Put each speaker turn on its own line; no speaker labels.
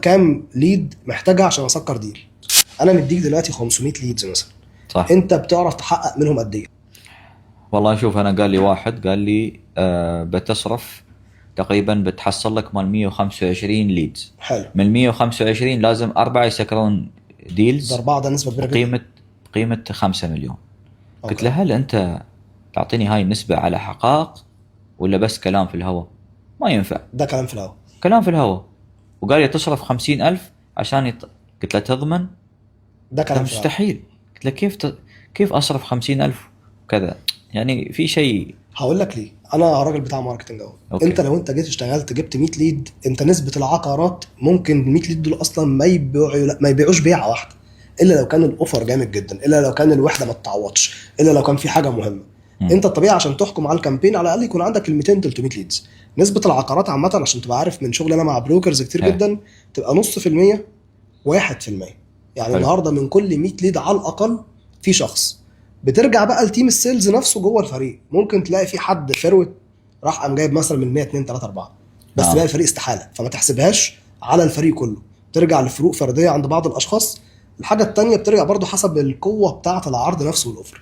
كام lead محتاجها عشان اسكر deal؟ انا مديك دلوقتي 500 leads مثلا.
صح.
انت بتعرف تحقق منهم قد ايه؟
والله شوف، انا قال لي واحد، قال لي بتصرف تقريبا بتحصل لك مال 125 leads.
حلو.
من 125 لازم اربعة يسكرون deals.
ده اربعه، ده نسبه كبيرة جدا.
بقيمه 5 مليون. قلت
okay.
له: هل انت تعطيني هاي النسبة على حقائق ولا بس كلام في الهواء؟ ما ينفع.
ده كلام في الهواء.
كلام في الهواء. وقال لي تصرف 50,000 عشان قلت له: تضمن؟
ده
قال
كلام في الهواء.
مستحيل. قلت له: كيف اصرف 50,000 وكذا؟ يعني في شيء.
هقول لك ليه، انا راجل بتاع marketing اهو.
okay.
انت لو انت جيت اشتغلت جبت 100 lead، انت نسبه العقارات ممكن 100 lead دول اصلا ما يبيعوا، ما يبيعوش بيعه واحده، الا لو كان ال offer جامد جدا، الا لو كان الوحدة ما تتعوضش، الا لو كان في حاجة مهمه. انت الطبيعي عشان تحكم على ال campaign على الاقل يكون عندك ال 200 300 leads. نسبه العقارات عامه، عشان تبقى عارف من شغل انا مع brokers كتير جدا، تبقى نص في المية، 1%. يعني النهارده من كل 100 lead على الاقل في شخص. بترجع بقى ل team ال sales نفسه جوه الفريق، ممكن تلاقي في حد فروت راح قام جايب مثلا من 100 2 3 4، بس باقي الفريق استحاله. فما تحسبهاش على الفريق كله، ترجع لفروق فردية عند بعض الاشخاص. الحاجة التانية بترجع برضو حسب القوة بتاعه العرض نفسه وال offer.